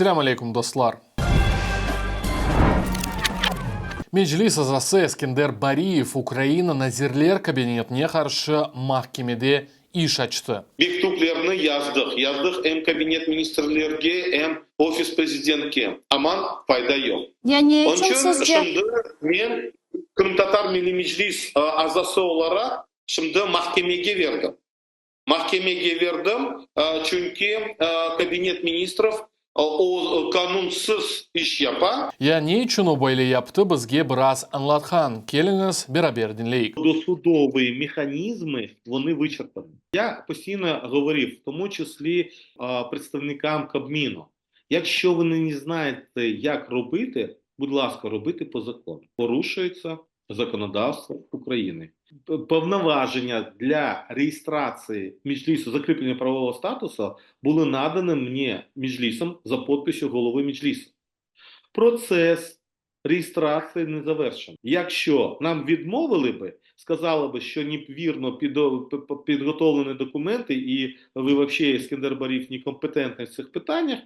Selâm aleyküm, dostlar! Meclis azası Eskender Bariyev Ukraina Nazirler Kabinetine qarşı mahkemede iş açtı. Mektüplerni yazdıq. Yazdıq em Kabinet ministrlerge, em Ofis Prezidentke. Aman fayda yoq. Ya ne Onıñ içün içün sizce? şimdi men Qırımtatar Milliy Meclis azası olaraq şimdi mahkemege berdim. Mahkemege berdim, çünki Kabinet ministrov o qanunsız iş yapa. Ya ne içün o böyle yaptı, bizge biraz añlatqan. Keliñiz, beraber diñleyik. Досудовые механизмы, вони вичерпані. Я постійно говорив, в тому числі представникам Кабміну, якщо ви не знаєте, як робити, будь ласка, робити по закону. Порушується законодавство України. Повноваження для реєстрації Меджлісу, закріплення правового статусу були надані мені Меджлісом за підписю голови Меджлісу. Процес реєстрації не завершений. Якщо нам відмовили би, сказали би, що невірно підготовлені документи і ви вообще, Ескендер Барієв, некомпетентний в цих питаннях,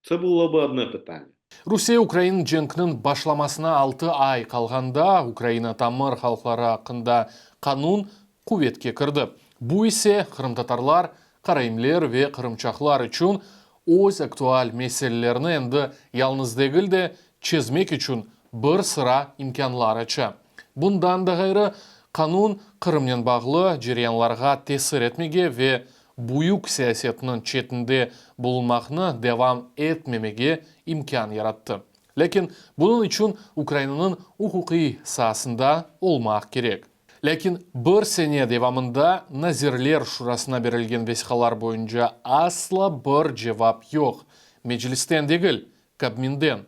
це було б одне питання. Rusiye-Ukrain cenkniñ başlamasına altı ay qalğanda Ukraina tamır halqları aqqında qanun quvetke kirdi. Bu ise qırımtatarlar, karaimler ve qırımçaqlar içün öz aktual meselelerini endi yalnız degil de, çezmek içün bir sıra imkânlar aça. Bundan da ğayrı, qanun Qırımnen bağlı ceryanlarğa tesir etmege ve büyük siyasetniñ çetinde bulunmaqnı devam etmemege imkân yarattı. Lâkin bunıñ içün Ukrainanıñ uquqiy saasında olmaq kerek. Lâkin bir sene devamında Nazirler Şurasına berilgen vesiqalar boyunca asla bir cevap yoq, Meclisten degil, Kabminden.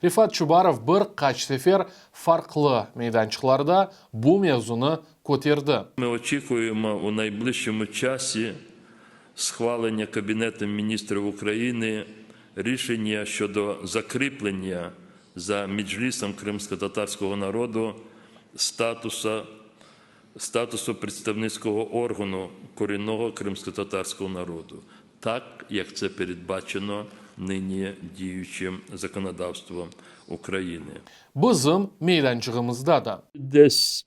Refat Çubarov bir qaç sefer farqlı meydançıqlarda bu mevzunı köterdi. Ми очікуємо у найближчому часі схвалення Кабінетом Міністрів України рішення щодо закріплення за Меджлісом кримськотатарського народу статусу статусу представницького органу корінного кримськотатарського народу, так, як це передбачено нині діючим законодавством України. Bizim meydançığımızda da. Десь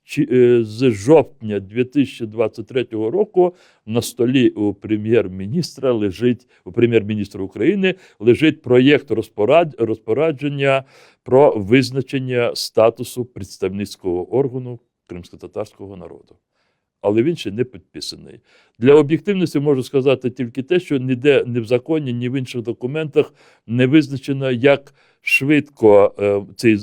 з жовтня 2023 року на столі у прем'єр-міністра лежить, у прем'єр-міністра України лежить проєкт розпорядження про визначення статусу представницького органу кримськотатарського народу. Але він ще не підписаний. Для об'єктивності можу сказати тільки те, що ніде ні в законі, ні в інших документах не визначено, як швидко цей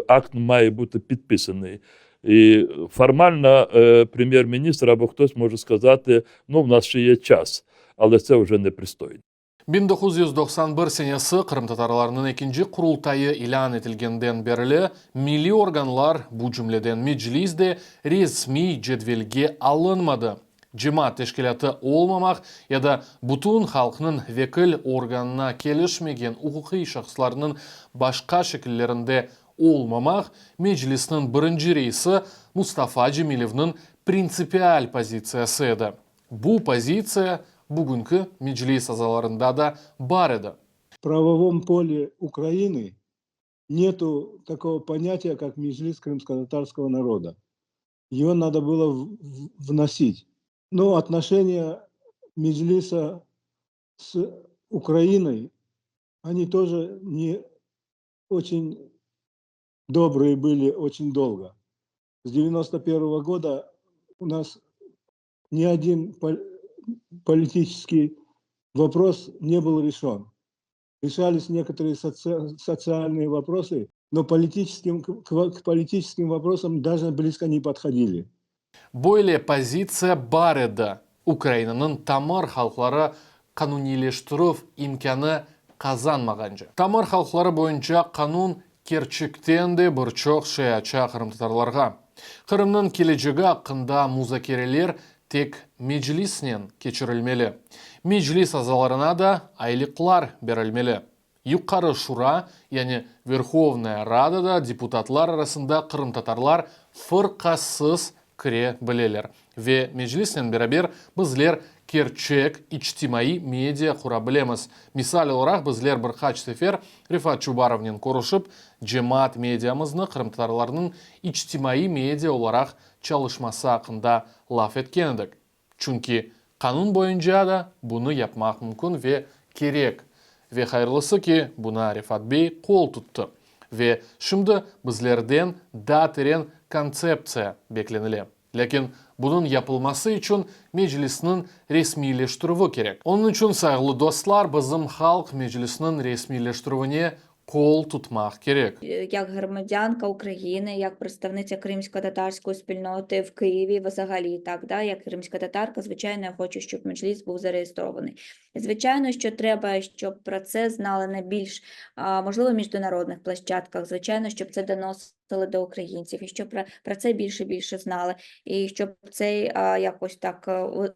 акт має бути підписаний. І формально прем'єр-міністр або хтось може сказати, ну, в нас ще є час, але це вже непристойно. 1991 senesi qırımtatarlarnıñ ekinci Qurultayı ilân etilgenden berli milliy organlar, bu cümleden Meclis de, resmiy cedvelge alınmadı. Cemaat teşkilâtı olmamaq ya da bütün halqnıñ vekil organına kelişmegen uquqiy şahıslarnıñ başqa şekillerinde olmamaq Meclisniñ birinci reisi Mustafa Cemilevniñ printsipial pozitsiyası edi. Bu pozitsiya bugünki Meclis azalarında da bar edi. В правовом поле Украины нету такого понятия, как Меджлис крымско-татарского народа. Его надо было вносить. Но отношения Меджлиса с Украиной, они тоже не очень добрые были очень долго. С 91 года у нас ни один политический вопрос не был решен. Решались некоторые социальные вопросы, но политическим, к политическим вопросам даже близко не подходили. Böyle pozitsiya bar edi, Ukrainanıñ tamır halqları qanuniyleştirüv imkânı qazanmağance. Tamır halqları boyunca qanun kerçekten de bir çoq şey aça qırımtatarlarğa. Qırımnıñ kelecegi aqqında muzakereler tek Meclisnen keçirilmeli. Meclis azalarına da aylıqlar berilmeli. Yuqarı Şura, yani Verhovnaya Radada deputatlar arasında qırımtatarlar fırqasız kire bileler. Ve Meclisnen beraber bizler kerçek içtimaiy media qura bilemiz. Misal olaraq, bizler bir qaç sefer Refat Çubarovnen körüşip, cemaat mediamıznı qırımtatarlarnıñ içtimaiy media olaraq çalışması aqqında laf etken edik. Çünki qanun boyunca da bunı yapmaq mümkün ve kerek. Ve hayırlısı ki, buña Refat bey qol tuttı. Ve şimdi bizlerden daa teren kontseptsiya beklenile. Lâkin bunıñ yapılması içün Meclisniñ resmiyleştirüvi kerek. Onıñ içün, sayğılı dostlar, bizim halq Meclisniñ resmiyleştirüvine qol tutmaq kerek. Як громадянка України, як представниця кримсько-татарської спільноти в Києві, взагалі, так, да, як кримська татарка, звичайно, я хочу, щоб Меджліс був зареєстрований. І, звичайно, що треба, щоб про це знали на більш, можливо, міжнародних площадках, звичайно, щоб це доносили до українців, і щоб про це більше і більше знали, і щоб цей, якось так,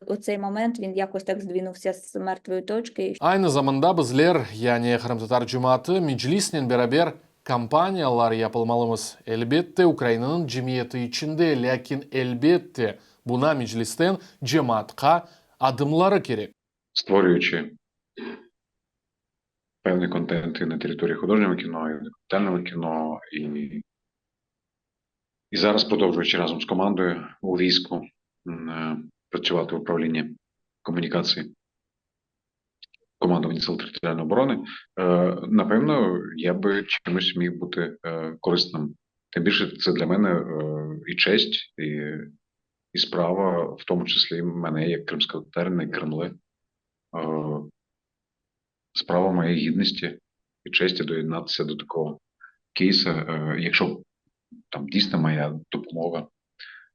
у цей момент він якось так здвинувся з мертвої точки. Aynı zamanda bizler, yani qırımtatar cemaatı, Meclisnen beraber kampaniyalar yapılmalımız. Elbette, Ukrainanıñ cemiyeti içinde, lâkin elbette, buña Meclisten cemaatqa adımları kerek. Створюючи певний контент і на території художнього кіно, і документального кіно, і зараз продовжуючи разом з командою у війську працювати в управлінні комунікації командування Сил територіальної оборони, напевно, я би чимось міг бути корисним. Тим більше це для мене і честь, і справа, в тому числі мене, як кримського татарина і кримли, справа моєї гідності і честі доєднатися до такого кейса, якщо там дійсно моя допомога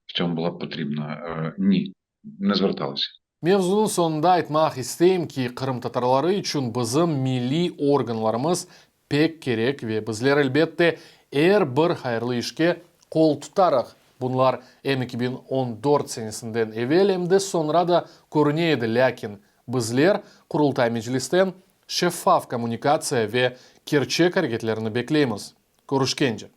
в цьому була б потрібна. Ні, не зверталися. Mevzunıñ soñunda aytmaq isteyim ki, qırımtatarları içün bizim milliy organlarımız pek kerek ve bizler, elbette, er bir hayırlı işke qol tutarıq. Bunlar em 2014 senesinden evel, em de soñra da körüne edi, lâkin bizler Qurultay Meclisten şeffaf kommunikatsiya ve kerçek areketlerini bekleymiz. Körüşkence.